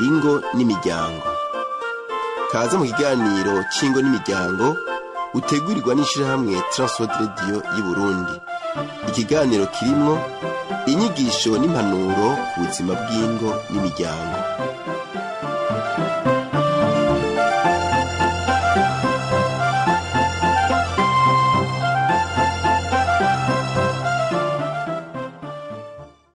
Ingo n'imiryango. Kaze mu kiganiro c'ingo n'imiryango utegurirwa n'ishirahamwe Transworld Radio y'i Burundi. Ikiganiro kirimwo inyigisho n'impanuro ku buzima bw'ingo n'imiryango.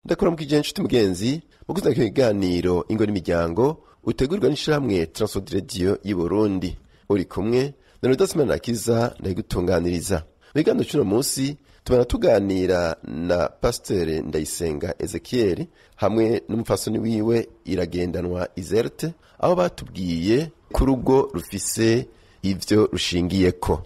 Ndakora mu kijanye nshuti mugenzi mu kuzana kino kiganiro ingo n'imiryango utegurirwa n'ishirahamwe Transworld Radio y'i Burundi. Uri kumwe na Rudas Manirakiza ndayigutunganiriza. Mu kiganiro c'uno munsi tubana tuganira na Pasteur Ndayisenga Ezekiel hamwe n'umupfasoni wiwe Iragendanwa Izerte, aho batubwiye ko urugo rufise ivyo rushingiyeko.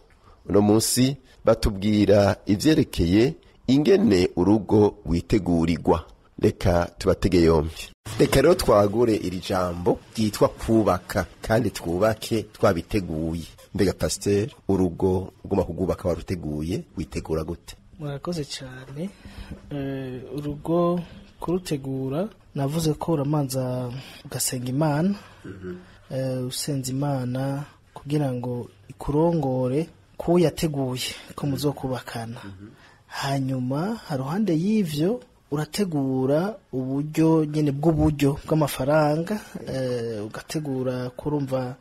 Uno munsi batubwira ivyerekeye ingene urugo rwitegurirwa. Reka tubatege yombi. Reka rero twagure iri jambo ryitwa kubaka, kandi twubake twabiteguye. Mbega Pasteur, urugo ugomba kugubaka waruteguye, witegura gute? Murakoze cyane. Urugo kurutegura navuze ko uramanza ugasenga Imana. Usenza Imana kugira ngo ikurongore ko yateguye ko muzokubakana. Hanyuma haruhande y'ivyo urategura uburyo nyene bw'uburyo bw'amafaranga, ugategura kurumva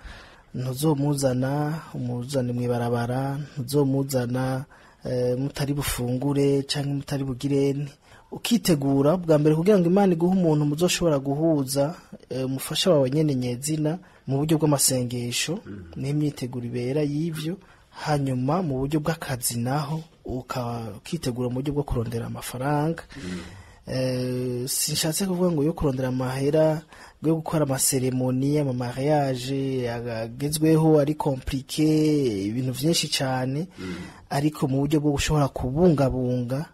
ntuzomuzana umuzane mwibarabara, ntuzomuzana mutari bufungure canke mutari bugirene. Ukitegura bwa mbere kugira ngo Imana iguhe umuntu muzoshobora guhuza, umufasha wawe nyene nyezina mu buryo bw'amasengesho n'imyiteguro ibera y'ivyo. Hanyuma mu buryo bw'akazi naho ukitegura mu buryo bwo kurondera amafaranga. Sinshatse kuvuga ngo yo kurondera amahera yo gukora amaseremoni, ama mariage agezweho ari compliqué, ibintu vyinshi cyane, ariko mu buryo bwo gushobora kubungabunga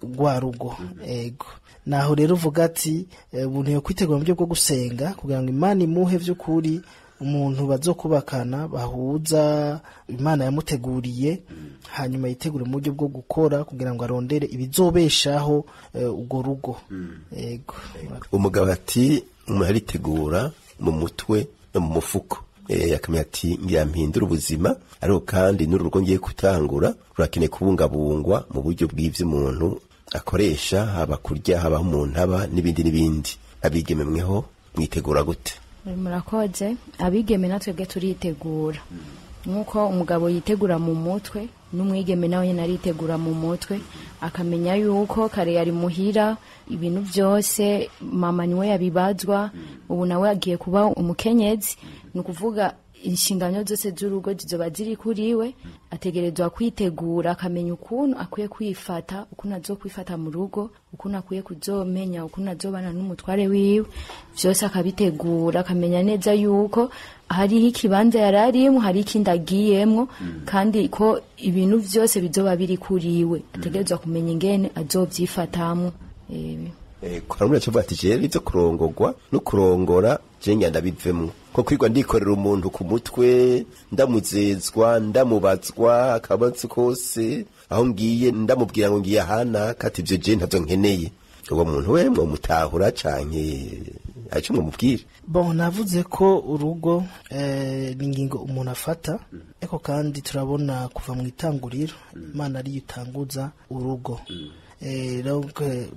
rwa rugo. Ego naho rero uvuga ati umuntu yo kwitegura mu buryo bwo gusenga kugira ngo Imana imuhe vy'ukuri umuntu bazokubakana bahuza Imana yamuteguriye, hanyuma yitegure mu buryo bwo gukora kugira ngo arondere ibizobeshaho ugo rugo. Ego umugabo ati umuntu aritegura mu mutwe no mu mufuko, akamenya ati ngira mpindura ubuzima, ariko kandi n'urugo ngiye gutangura rurakeneye kubungabungwa mu buryo bw'ivyo umuntu akoresha, haba kurya, haba umuntu aba n'ibindi n'ibindi. Abigeme mweho mwitegura gute? Murakoze. Abigeme natwebwe turitegura nkuko umugabo yitegura mu mutwe, n'umwigeme nawe nyene aritegura mu mutwe, akamenya yuko kare yari muhira ibintu byose mama niwe yabibazwa, ubu nawe agiye kuba umukenyezi. Ni ukuvuga inshingano zose z'urugo zizoba ziri kuriwe, ategerezwa kwitegura akamenya ukuntu akwiye kwifata, ukuntu azokwifata mu rugo, ukuntu akwiye kuzomenya, ukuntu azobana n'umutware wiwe, vyose akabitegura, akamenya neza yuko hariho ikibanza yararimwo, hari ikindi agiyemwo, kandi ko ibintu vyose bizoba biri kuriwe, ategerezwa kumenya ingene azovyifatamwo. Karamura cyo bati je ivyo kurongorwa no kurongora je ngenda bivemwo, ko kwirwa ndikorera umuntu ku mutwe, ndamuzezwa, ndamubazwa akabatsi kose aho ngiye, ndamubwira ngo ngiye ahana kati ivyo je ntavyo nkeneye. Uwo muntu we mwo mutahura canke aco mumubwira? Bon, navuze ko urugo ni ingingo umuntu afata, ariko kandi turabona kuva mu itanguriro Imana ariyo itanguza urugo.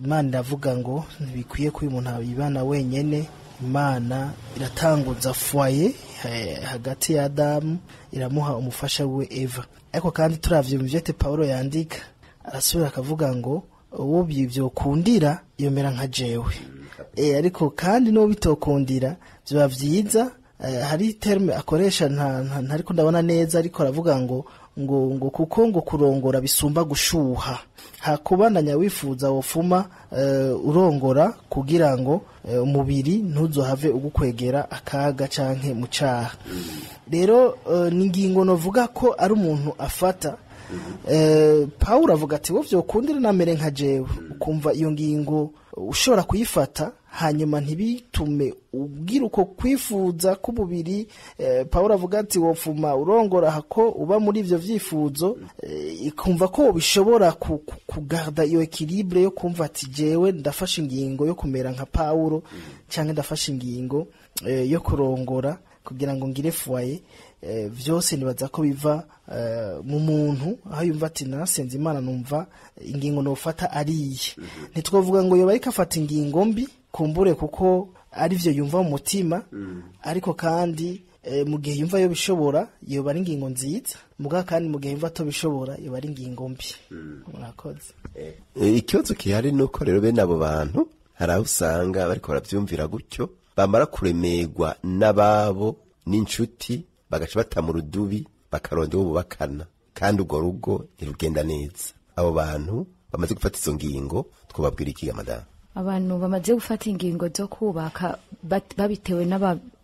Imana iravuga ngo ntibikwiye ko uyu muntu abibana wenyene. Imana iratanguza foyer hagati ya Adamu, iramuha umufasha we Eva. Ariko kandi turavye mu vyete Paulo yandika, arasubira akavuga ngo uwo vyokundira yomera nka jewe. Ariko kandi n'uwo bitokundira vyoba vyiza. Hari terme akoresha ntariko ndabona neza, ariko aravuga ngo ngo kuko ngo kurongora bisumba gushuha, hakubandanya wifuza wofuma urongora kugira ngo umubiri ntuzohave ugukwegera akaga canke mu caha. Rero ni ingingo novuga ko ari umuntu afata. Paulo avuga ati wo vyokundira namere nka jewe. Ukumva iyo ngingo ushobora kuyifata Hanyuma ntibitume ubwira uko kwifuza k'umubiri. Pawulo avuga ati wofuma urongora hako uba muri ivyo vyifuzo, ikumva ko bishobora kugarda iyo équilibre yo kumva ati jewe ndafashe ingingo yo kumera nka Pawulo, cyangwa ndafashe ingingo yo kurongora kugira ngo ngire foyer. Vyose nibaza ko biva mu muntu, aho yumva ati narasenze Imana, numva ingingo nofata ariye. Ntitwavuga ngo yoba ariko afata ingingo mbi kumbure, kuko arivyo yumva mu mutima. Ariko kandi mu gihe yumva yo bishobora, yoba ari ingingo nziza. Mugabo kandi mu gihe yumva atobishobora, yoba ari ingingo mbi. Murakoze. Ikibazo gihari ni uko rero bene abo bantu hari aho usanga bariko baravyumvira gutyo, bamara kuremerwa n'ababo n'inshuti, bagaca bata mu rudubi, bakarondera uwo bubakana, kandi urwo rugo ntirugenda neza. Abo bantu bamaze gufata izo ngingo twobabwira iki, madamu? Abantu bamaze gufata ingingo zo kubaka babitewe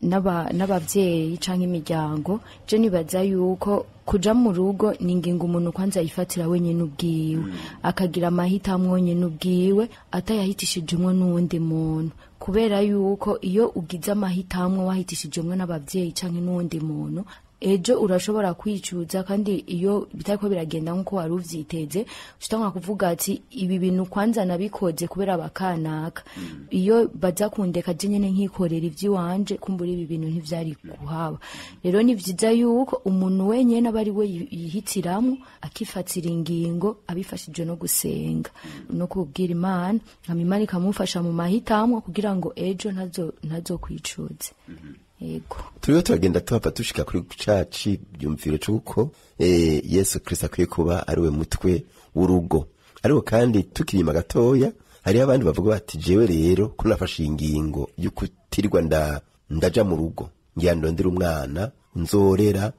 n'abavyeyi canke imiryango, je nibaza yuko kuja mu rugo ni ingingo umuntu kwanza yifatira wenyene ubwiwe, akagira amahitamwo wenyene ubwiwe, atayahitishijemwo n'uwundi muntu, kubera yuko iyo ugize amahitamwo wahitishijemwo n'abavyeyi canke n'uwundi muntu, ejo urashobora kwicuza. Kandi iyo bitariko biragenda nkuko wari uvyiteze, ushobora kuvuga ati ibi bintu kwanza nabikoze kubera abakanaka, iyo baza kundeka je nyene nkikorera ivy'iwanje, kumbura ibi bintu ntivyari kuhaba. Rero ni vyiza yuko umuntu wenyene aba ari we yihitiramwo, akifatira ingingo abifashije no gusenga no kubwira Imana, hama Imana ikamufasha mu mahitamwo kugira ngo ejo ntazo kwicuze. Yego. Turiho turagenda tuhava dushika kuri ca ciyumviro c'uko Yesu Kristo akwiye kuba ari we mutwe w'urugo. Ariko kandi tukiri inyuma gatoya, hariho abandi bavuga bati jewe rero ko nafashe iyi ngingo y'ukutirirwa ndaja mu rugo, ngira ndondere umwana nzorera,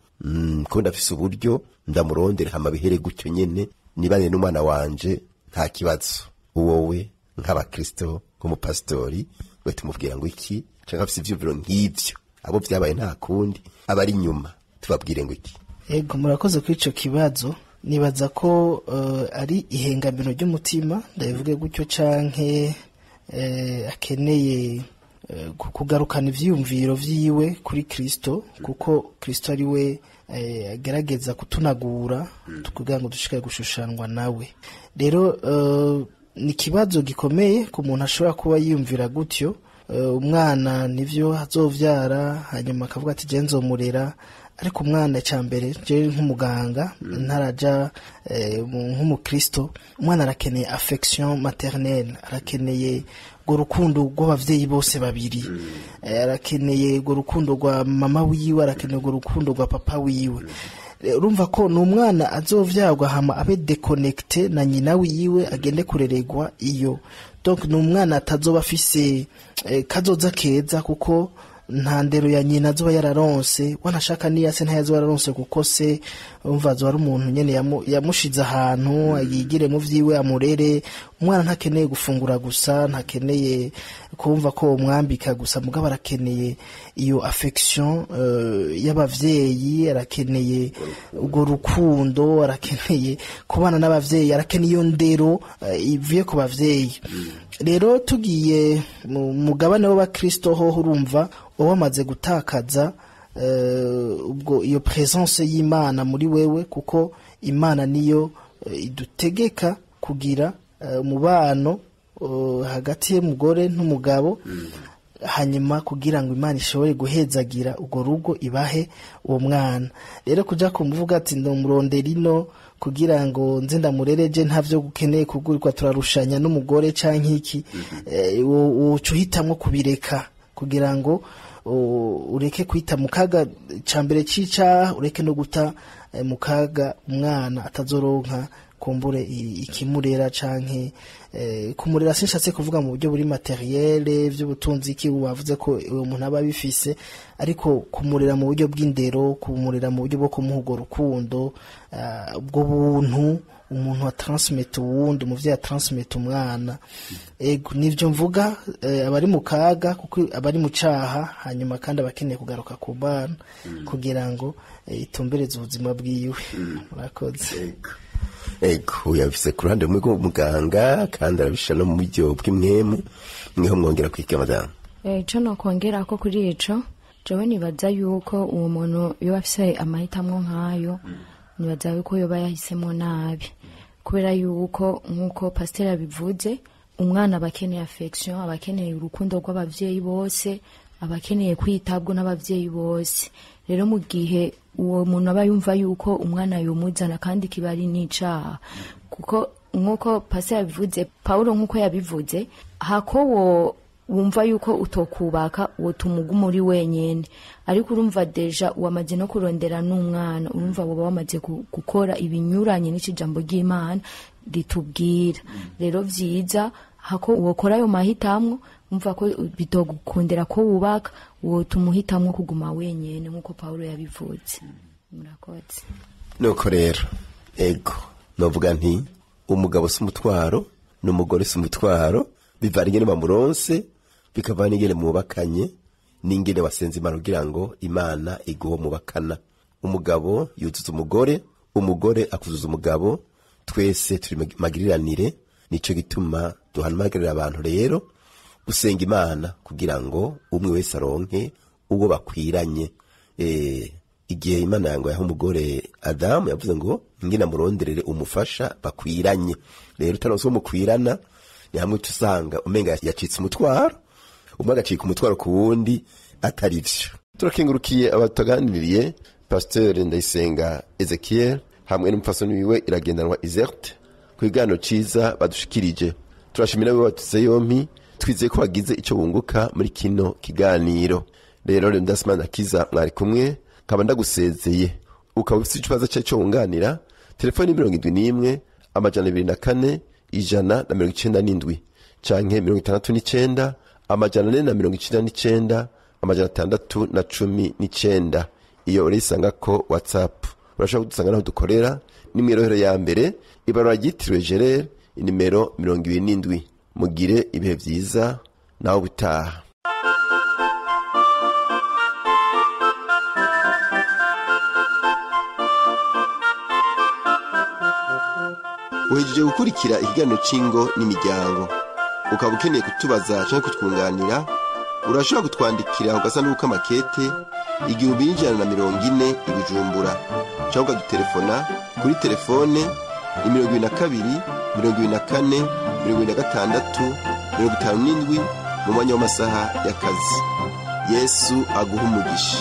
ko ndafise uburyo ndamurondera, hama bihere gutyo nyene, nibane n'umwana wanje nta kibazo. Wowe nk'abakristo, nk'umupasitori, we tumubwira ngo iki? Canke afise ivyiyumviro nk'ivyo, abo vyabaye nta kundi, abari inyuma tubabwire ngo iki? Ego, murakoze kuri ico kibazo. Nibaza ko ari ihengamiro ry'umutima, ndabivuge gutyo, canke akeneye kugarukana ivyiyumviro vyiwe kuri Kristo, kuko Kristo ari we agerageza kutunagura kugira ngo dushikare gushushanwa nawe. Rero ni ikibazo gikomeye ku muntu ashobora kuba yiyumvira gutyo. Umwana nivyo azovyara, hanyuma akavuga ati je nzomurera. Ariko umwana, cya mbere je nk'umuganga ntaraja nk'umukristo, umwana arakeneye affection maternelle, arakeneye urwo rukundo rw'abavyeyi bose babiri. Arakeneye urwo rukundo rwa mama wiwe, arakeneye urwo rukundo rwa papa wiwe. Urumva ko ni umwana azovyagwa hama abe déconnecté na nyina wiwe, agende kureregwa iyo. Donc ni umwana atazoba afise kazoza keza, kuko nta ndero ya nyina azoba yararonse. Wanashaka niya se ntayazoba yararonse, kuko se umva azoba ari umuntu nyene yamushize ahantu yigire mu vyiwe amurere. Umwana ntakeneye gufungura gusa, ntakeneye kumva ko umwambika gusa, mugabo arakeneye iyo affection y'abavyeyi, arakeneye urwo rukundo, arakeneye kubana n'abavyeyi, arakeneye iyo ndero ivuye ku bavyeyi. Rero tugiye mu mugabane w'abakristo hoho, urumva uba wamaze gutakaza ubwo iyo présence y'Imana muri wewe, kuko Imana niyo idutegeka kugira umubano hagati y'umugore n'umugabo, hanyuma kugira ngo Imana ishobore guhezagira urwo rugo, ibahe uwo mwana. Rero kuja kumuvuga ati ndamurondera ino kugira ngo nze ndamurereje, ntavyo gukeneye kugurirwa, turarushanya n'umugore canke iki, woca uhitamwo kubireka kugira ngo ureke kwita mu kaga ca mbere c'icaha, ureke no guta mu kaga umwana atazoronka kumbure ikimurera canke kumurera. Sinshatse kuvuga mu buryo buri matériel vy'ubutunzi iki wavuze ko uwo muntu aba abifise, ariko kumurera mu buryo bw'indero, kumurera mu buryo bwo kumuha urwo rukundo, ubwo buntu umuntu atransmeta uwundi, umuvyeyi atransmeta umwana. Ego, nivyo mvuga, abari mu kaga kuko abari mu caha, hanyuma kandi abakeneye kugaruka ku bana kugira ngo itumbereze ubuzima bwiwe. Murakoze. Ego, yabise ku ruhande rumwe rw'umuganga, kandi arabishira no mu buryo bw'impwemu. Mweho mwongera kwiga, madamu? Ico nokongera ko kuri ico, jewe nibaza yuko uwo muntu yoba afise amahitamwo nk'ayo, nibaza yuko yoba yahisemo nabi, kubera yuko nk'uko pasiteri abivuze, umwana aba akeneye affection, aba akeneye urukundo rw'abavyeyi bose, aba akeneye kwitabwa n'abavyeyi bose. Rero mu gihe uwo muntu aba yumva yuko umwana yomuzana, kandi kiba ari n'icaha, kuko nk'uko pasiteri abivuze, Paulo nk'uko yabivuze, hako wo wumva yuko utokubaka wotuma uguma uri wenyene, ariko urumva déjà wamaze no kurondera n'umwana, urumva woba wamaze gukora ibinyuranye n'ikijambo ry'Imana ritubwira. Rero vyiza hako wokora ayo mahitamwo, umva ko bitogukundira ko wubaka, wotuma uhitamwo kuguma wenyene nk'uko Paulo yabivuze. Murakoze. Nuko rero, ego, novuga nti umugabo si umutwaro n'umugore si umutwaro, bivana ingene bamuronse, bikavana n'ingene mwubakanye, n'ingene wasenze Imana kugira ngo Imana iguhe mubakana. Umugabo yuzuza umugore, umugore akuzuza umugabo, twese turi magiriranire. Nico gituma duhamagarira abantu rero gusenga Imana kugira ngo umwe wese aronke uwo bakwiranye. Igihe Imana yango yaha umugore Adamu, yavuze ngo ngina muronderere umufasha bakwiranye. Rero utaronse uwo mukwirana, ni hamwe tusanga umenga yacitse umutwaro, umwe agacika umutwaro ku wundi, atari vyo. Turakengurukiye abataganiriye, Pasteur Ndayisenga Ezekiel hamwe n'umupfasoni wiwe Iragendanwa Iserte, ku kiganiro ciza badushikirije. Turashimira abo batutse yompi, twizeye ko bagize ico bunguka muri kino kiganiro. Rero Leonidas Akiza mwari kumwe, nkaba ndagusezeye. Ukaba ufite ikibazo cyawe cyo wunganira, telefoni 71 204 197 canke 69 499 619. Iyo urayisanga ko WhatsApp. Urashobora kudusanga naho dukorera, ni mw'irohero ya mbere, ibarura ryitiriwe Gerere, inimero 27. Mugire ibihe vyiza, naho butaha. Uhejeje gukurikira ikiganiro c'ingo n'imiryango. Ukaba ukeneye kutubaza canke kutwunganira, urashobora kutwandikira ku gasanduku k'amakete 1140 i Bujumbura, canke ukadutelefona kuri telefone ni 22 24 26 57 mu mwanya w'amasaha y'akazi. Yesu aguha umugisha.